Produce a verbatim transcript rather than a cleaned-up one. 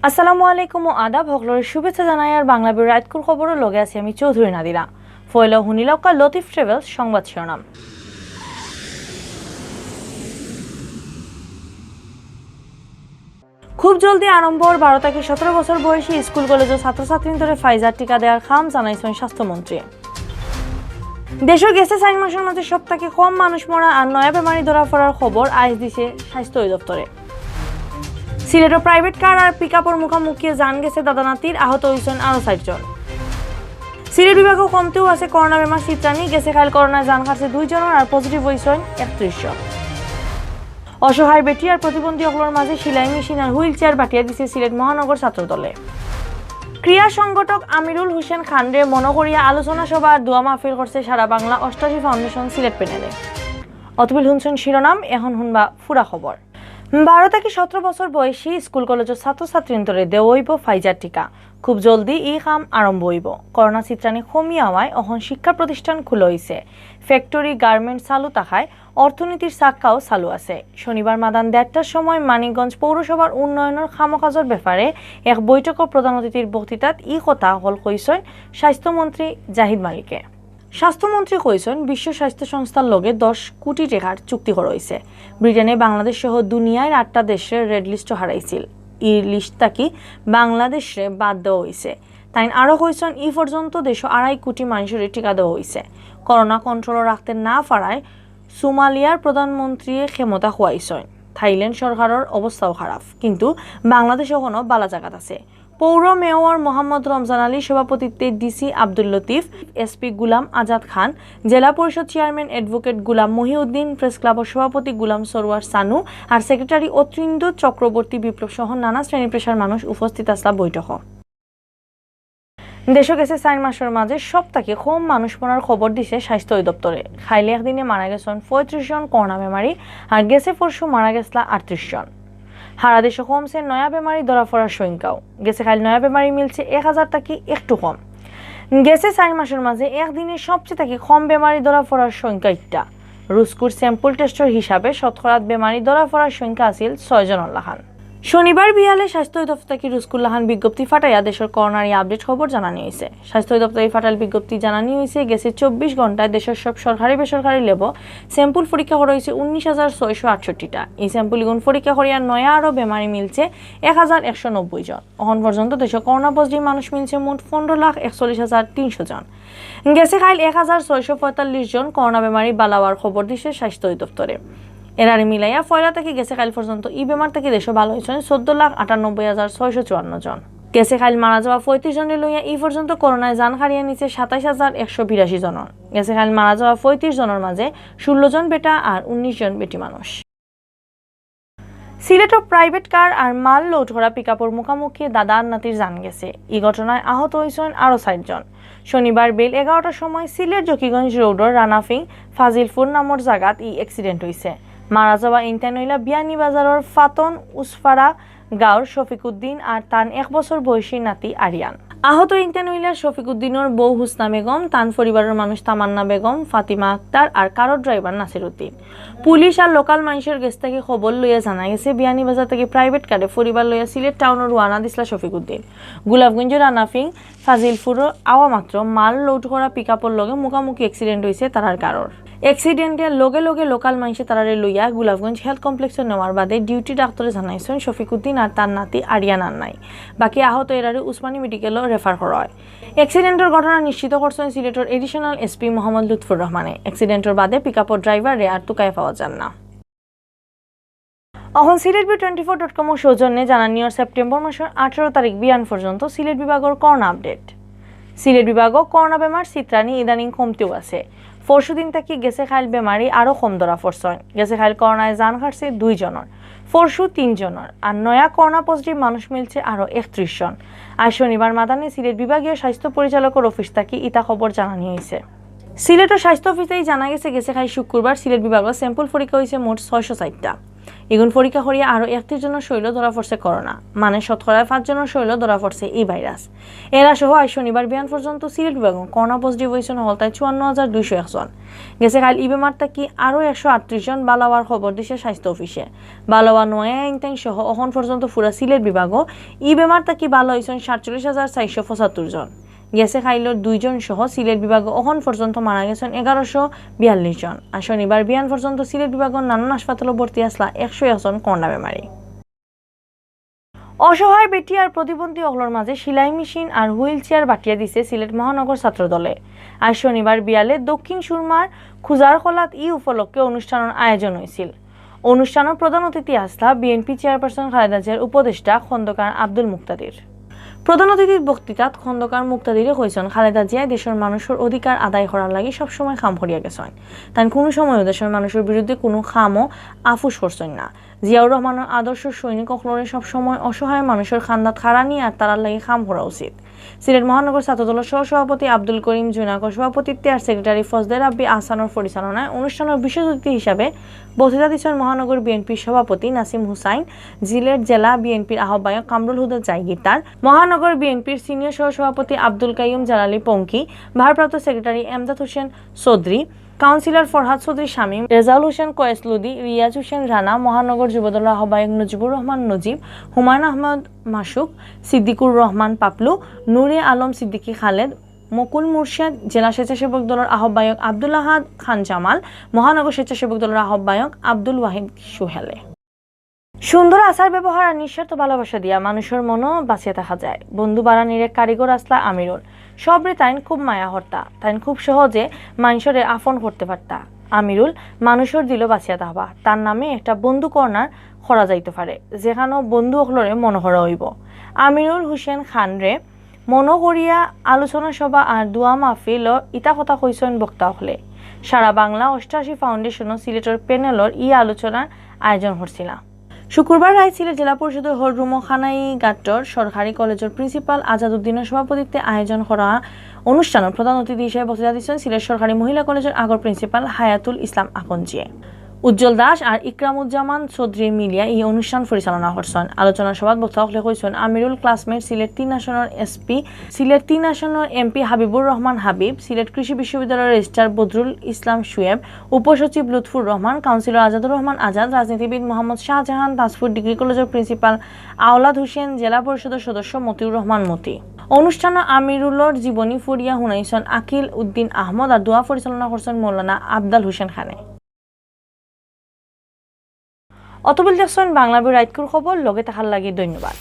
আসসালামু আলাইকুম ও আদাব, হকলরে শুভেচ্ছা জানাইয়ার বাংলা বিরু রাইতকুর খবরর লগে আছি আমি চৌধুরী নাদিরা। ফয়লা হুনিলাউক্কা লতিফ ট্রাভেলস সংবাদ শিরোনাম। খুব জলদি আরম্ভ অর বারো থাকি সতরো বছর বয়সী স্কুল কলেজর ছাত্রছাত্রীন্তরে ফাইজার টিকা দেওয়ার কাম, জানাইছইন স্বাস্থ্যমন্ত্রী। দেশো গেছে চাইর মাসর মাঝে সব থাকি কম মানুষ মরা আর নয়া বেমারি ধরা পড়ার খবর আইজ দিছে স্বাস্থ্য অধিদপ্তরে। সিলেটো প্রাইভেট কার আর পিকআপর মুখামুখি জান গেছে দাদা নাতির, আহত অইছইন আরো চাইরজন। সিলেট বিভাগো কমতেউ আছে করোনা বেমার ছিতরানি, গেছে কাইল করোনায় জান হারছে দুইজনর আর পজিটিভ অইছইন একত্রিশ জন। অসহায় বেটি আর প্রতিবন্ধী অকলর মাঝে সেলাই মেশিন আর হুইল চেয়ার বাটিয়া দিছে সিলেট মহানগর ছাত্র দলে। ক্রীড়া সংগঠক আমিরুল হোসেন খানরে মনো করিয়া আলোচনা সভা আর দোয়া মাহফিল করছে সারা বাংলা অষ্টাশি ফাউন্ডেশন সিলেট প্যানেলে। অতবিল হুনছইন শিরোনাম, এখন হুনবা পুরা খবর। বারো থাকি সতরো বছর বয়সী স্কুল কলেজর ছাত্রছাত্রীন্তরে দেওয়া অইবো ফাইজার টিকা। খুব জলদি ই কাম আরম্ভ অইবো। করোনা ছিতরানি কমিয়া আওয়ায় অখন শিক্ষা প্রতিষ্ঠান খুলা অইছে। ফ্যাক্টরি, গার্মেন্টস চালু থাকায় অর্থনীতির চাক্কাও চালু আছে। শনিবার মাদান দেড়টার সময় মানিকগঞ্জ পৌরসভার উন্নয়নর কামকাজর ব্যাপারে এক বৈঠকো প্রধান অতিথির বক্তৃতাত ই কথা অকল কইছইন স্বাস্থ্যমন্ত্রী জাহিদ মালিকে। স্বাস্থ্যমন্ত্রী কইছইন, বিশ্ব স্বাস্থ্য সংস্থার লগে দশ কোটি টেকার চুক্তি করা অইছে। ব্রিটেনে বাংলাদেশ সহ দুনিয়ার আটটা দেশরে রেড লিস্টো হারাইছিল। ই লিস্ট থাকি বাংলাদেশরে বাদ দেওয়া অইছে। তাইন আরো কইছইন, ই পর্যন্ত দেশো আড়াই কোটি মানষরে টিকা দেওয়া অইছে। করোনা কন্ট্রোলো রাখতে না পারায় সোমালিয়ার প্রধানমন্ত্রীয়ে ক্ষমতা খোয়াইছইন। থাইল্যান্ড সরকারর অবস্থাও খারাপ, কিন্তু বাংলাদেশ অখনো বালা জাগাত আছে। পৌর মেয়র মোহাম্মদ রমজান আলী সভাপতিত্বে ডিসি আব্দুল লতিফ, এসপি গুলাম আজাদ খান, জেলা পরিষদ চেয়ারম্যান অ্যাডভোকেট গুলাম মহিউদ্দিন, প্রেস ক্লাবর সভাপতি গুলাম সরোয়ার সানু আর সেক্রেটারি অতীন্দ্র চক্রবর্তী বিপ্লব সহ নানা শ্রেণী পেশার মানুষ উপস্থিত আছলা বৈঠকো। দেশো গেছে চাইর মাসর মাঝে সব থাকি কম মানুষ মরার খবর দিছে স্বাস্থ্য অধিদপ্তরে। কাইল একদিনে মারা গেছইন পঁয়ত্রিশ জন করোনা বেমারি, আর গেছে পরশু মারা গেছলা আটত্রিশ জন। হারা দেশো কমছে নয়া বেমারি ধরা পড়ার সংখ্যাও। গেছে কাইল নয়া বেমারি মিলছে এক হাজার থাকি একটু কম। গেছে চাইর মাসর মাঝে একদিনে সবচেয়ে থাকি কম বেমারি ধরা পড়ার সংখ্যা ইটা। রুস্কুর স্যাম্পল টেস্টর হিসাবে শতকরাত বেমারি ধরা পড়ার সংখ্যা আছিল ছয় জনর লাখান। শনিবার বিয়ালে স্বাস্থ্য অধিদপ্তর থাকি রুস্কুর লাখান বিজ্ঞপ্তি ফাটাইয়া দেশর করোনারি আপডেট খবর জানানি অইছে। স্বাস্থ্য অধিদপ্তরে ফাটাইল বিজ্ঞপ্তি জানানি অইছে, গেছে চব্বিশ ঘন্টায় দেশর সব সরকারি বেসরকারি ল্যাবো স্যাম্পল পরীক্ষা করা অইছে উনিশ হাজার ছয়শো আটষট্টিটা। ই স্যাম্পল ইগুন পরীক্ষা করিয়া নয়া আরো বেমারি মিলছে এক হাজার একশো নব্বই জন। অখন পর্যন্ত দেশো করোনা পজিটিভ মানুষ মিলছে মোট পনেরো লাখ একচল্লিশ হাজার তিনশো জন। গেছে কাইল এক হাজার ছয়শো পঁয়তাল্লিশ জন করোনা বেমারি বালা অওয়ার খবর দিছে স্বাস্থ্য অধিদপ্তরে। এরারে মিলাইয়া পয়লা থাকি গেছে কাইল পর্যন্ত ই বেমার থাকি দেশো বালা অইছইন চৌদ্দ লাখ আটানব্বই হাজার ছয়শো চুয়ান্ন জন। গেছে কাইল মারা যাওয়া পঁয়ত্রিশ জনরে লইয়া ই পর্যন্ত করোনায় জান হারিয়া নিছে সাতাইশ হাজার একশো বিরাশি জনর। গেছে কাইল মারা যাওয়া পঁয়ত্রিশ জনর মাঝে ষোলো জন বেটা আর উনিশ জন বেটি মানুষ। সিলেটো প্রাইভেট কার আর মাল লোড করা পিকআপর মুখামুখি দাদা আর নাতির জান গেছে। ই ঘটনায় আহত অইছইন আরো চাইরজন। শনিবার বেইল এগারোটার সময় সিলেট জকিগঞ্জ রোডর রানাফিং ফাজিলপুর নামর জাগাত ই অ্যাক্সিডেন্ট অইছে। মারা যাওয়া ইনতাইন অইলা বিয়ানীবাজারর ফাতন উসফারা গাঁওর শফিকুদ্দিন আর তান এক বছর বয়সী নাতি আরিয়ান। আহত ইনতাইন অইলা শফিকুদ্দিনর বউ হুসনা বেগম, তান পরিবারর মানুষ তামান্না বেগম, ফাতিমা আক্তার আর কারর ড্রাইভার নাসির উদ্দিন। পুলিশ আর লোকাল মানষর গেছ থাকি খবর লইয়া জানা গেছে, বিয়ানীবাজার থাকি প্রাইভেট কারে পরিবার লইয়া সিলেট টাউনো রওয়ানা দিছলা শফিকুদ্দিন। গোলাপগঞ্জর রানাফিং ফাজিলপুরো আওয়া মাত্র মাল লোড করা পিকআপর লগে মুখামুখি অ্যাক্সিডেন্ট অইছে তারার কারর। অ্যাক্সিডেন্টে লগে লগে লোকাল মানষে তারারে লইয়া গোলাপগঞ্জ হেলথ কমপ্লেক্সো নেওয়ার বাদে ডিউটি ডাক্তরে জানাইছইন শফিকুদ্দিন আর তার নাতি আরিয়ান আর নাই। বাকি আহত এরারে উসমানী মেডিকেলো রেফার করা অয়। অ্যাক্সিডেন্টর ঘটনা নিশ্চিত করছইন সিলেটর এডিশনাল এসপি মোহাম্মদ লুৎফর রহমানে। অ্যাক্সিডেন্টর বাদে পিকআপর ড্রাইভাররে আর তুকাইয়া পাওয়া যার না। অখন Sylhet view twenty four dot কমর সৌজন্যে জানানি অর সেপ্টেম্বর মাসর আঠারো তারিখ বিয়ান পর্যন্ত সিলেট বিভাগর করোনা আপডেট। সিলেট বিভাগো করোনা বেমার ছিতরানি ইদানিং কমতেউ আছে। পরশুদিন থাকি গেছে কাইল বেমারি আরো কম ধরা পড়ছইন। গেছে কাইল করোনায় জান হারছে দুই জনর, পরশু তিন জনর, আর নয়া করোনা পজিটিভ মানুষ মিলছে আরো একত্রিশ জন। আইজ শনিবার মাদানে সিলেট বিভাগীয় স্বাস্থ্য পরিচালকর অফিস থাকি ইতা খবর জানানি অইছে। সিলেটর স্বাস্থ্য অফিস থাকি জানা গেছে, গেছে কাইল শুক্রবার সিলেট বিভাগো স্যাম্পল পরীক্ষা অইছে মোট ছয়শো চাইরটা। ইগুন পরীক্ষা করিয়া আরও একত্রিশ জনর শরীরো ধরা পড়ছে করোনা, মানে শতকরায় পাঁচ জনর শরীরো ধরা পড়ছে ই ভাইরাস। এরা সহ আজ শনিবার বিয়ান পর্যন্ত সিলেট বিভাগো করোনা পজিটিভ অইছইন হকলতায় চুয়ান্ন হাজার দুইশো এক জন। গেছে কাইল ই বেমার থাকি আরও একশো আটত্রিশ জন ভালা অওয়ার খবর দিছে স্বাস্থ্য অফিসে। ভালা অওয়া নয়া আইনতাইন সহ অখন পর্যন্ত পুরা সিলেট বিভাগো ই বেমার থাকি ভালা অইছইন সাতচল্লিশ হাজার চারশো পঁচাত্তর জন। গেছে কাইলর দুইজন সহ সিলেট বিভাগো অখন পর্যন্ত মারা গেছইন এগারোশো বিয়াল্লিশ জন। আর শনিবার বিয়ান পর্যন্ত সিলেট বিভাগর নানান হাসপাতালো ভর্তি আছলা একশো এক জন করোনা বেমারি। অসহায় বেটি আর প্রতিবন্ধী অকলর মাঝে সেলাই মেশিন আর হুইল চেয়ার বাটিয়া দিছে সিলেট মহানগর ছাত্র দলে। আজ শনিবার বিয়ালে দক্ষিণ সুরমার খুজারখলাত ই উপলক্ষে অনুষ্ঠানর আয়োজন অইছিল। অনুষ্ঠানর প্রধান অতিথি আছলা বিএনপি চেয়ারপারসন খালেদা জিয়ার উপদেষ্টা খন্দকার আব্দুল মুক্তাদির। প্রধান অতিথির বক্তৃতাত খন্দকার মুক্তাদিরে কইছইন, খালেদা জিয়ায় দেশর মানুষর অধিকার আদায় করার লাগি সবসময় কাম করিয়া গেছইন। তাইন কুনু সময়ও দেশর মানুষর বিরুদ্ধে কুনু কামও আফুস করছইন না। জিয়াউর রহমানর আদর্শ সৈনিক অকলরে সবসময় অসহায় মানুষর কান্দাত খাড়ানি আর তারার লাগি কাম করা উচিত। সিলেট মহানগর ছাত্রদলর সহ-সভাপতি আব্দুল করিম জুনাকর সভাপতিত্বে আর সেক্রেটারি ফজলে রাব্বি আহসানর পরিচালনায় অনুষ্ঠানর বিশেষ অতিথি হিসাবে বক্তৃতা দিছইন মহানগর বিএনপির সভাপতি নাসিম হুসাইন, সিলেট জেলা বিএনপির আহ্বায়ক কামরুল হুদা জাইগিরদার, মহানগর বিএনপির সিনিয়র সহ-সভাপতি আব্দুল কাইয়ুম জালালি পঙ্কি, ভারপ্রাপ্ত সেক্রেটারি এমদাদ হোসেন চৌধুরী, কাউন্সিলর ফরহাদ চৌধুরী শামীম, রেজাউল হোসেন কয়েস লুদি, রিয়াজ হোসেন রানা, মহানগর যুবদলর আহ্বায়ক নজিবুর রহমান নজিব, হুমায়ুন আহমদ মাসুক, সিদ্দিকুর রহমান পাপলু, নুরে আলম সিদ্দিকী খালেদ, মকুল মুর্শেদ, জেলা স্বেচ্ছাসেবক দলর আহ্বায়ক আব্দুল আহাদ খান জামাল, মহানগর স্বেচ্ছাসেবক দলর আহ্বায়ক আব্দুল ওয়াহিদ সুহেলে। সুন্দর আচার ব্যবহার আর নিঃস্বার্থ ভালোবাসা দিয়া মানুষর মনও বাঁচিয়া থাকা যায়। বন্ধু বাড়ানির এক কারিগর আছলা আমিরুল। সবরে তাইন খুব মায়া করতা। তাইন খুব সহজে মানষরে আফন করতে পারতা। আমিরুল মানুষর দিলো বাঁচিয়া থাকবা। তার নামে একটা বন্ধু কর্নার করা যাইতো পারে, যেখানো বন্ধু অকলরে মনো করা অইবো। আমিরুল হোসেন খানরে মনো করিয়া আলোচনা সভা আর দোয়া মাহফিলো ইতা কথা কইছইন বক্তা অকলে। সারা বাংলা অষ্টাশি ফাউন্ডেশনও সিলেটর প্যানেলর ই আলোচনার আয়োজন করছিলা। শুক্রবার রাইত সিলেট জেলা পরিষদর হল রুমো কানাইঘাটর সরকারি কলেজর প্রিন্সিপাল আজাদ উদ্দিনর সভাপতিত্বে আয়োজন করা অনুষ্ঠানর প্রধান অতিথি হিসেবে বক্তৃতা দিছইন সিলেট সরকারি মহিলা কলেজর আগর প্রিন্সিপাল হায়াতুল ইসলাম আকন জিয়ে। উজ্জ্বল দাস আর ইকরামুজ্জামান চৌধুরী মিলিয়া ই অনুষ্ঠান পরিচালনা করছইন। আলোচনা সভাত বক্তা অকলে কইছইন, আমিরুল ক্লাসমেট সিলেট তিন আসনর এসপি, সিলেট তিন আসনর এমপি হাবিবুর রহমান হাবিব, সিলেট কৃষি বিশ্ববিদ্যালয়র রেজিস্ট্রার বদরুল ইসলাম শুয়েব, উপসচিব লুৎফুর রহমান, কাউন্সিলর আজাদুর রহমান আজাদ, রাজনীতিবিদ মোহাম্মদ শাহজাহান, দাসপুর ডিগ্রি কলেজর প্রিন্সিপাল আওলাদ হোসেন, জেলা পরিষদর সদস্য মতিউর রহমান মতি। অনুষ্ঠানো আমিরুলর জীবনী পড়িয়া হুনাইছইন আকিল উদ্দিন আহমদ আর দোয়া পরিচালনা করছইন মৌলানা আফজাল হোসেন খানে। অতবিল দেখছইন বাংলা বই রাইতকুর খবর, লগে থাকার লাগি ধন্যবাদ।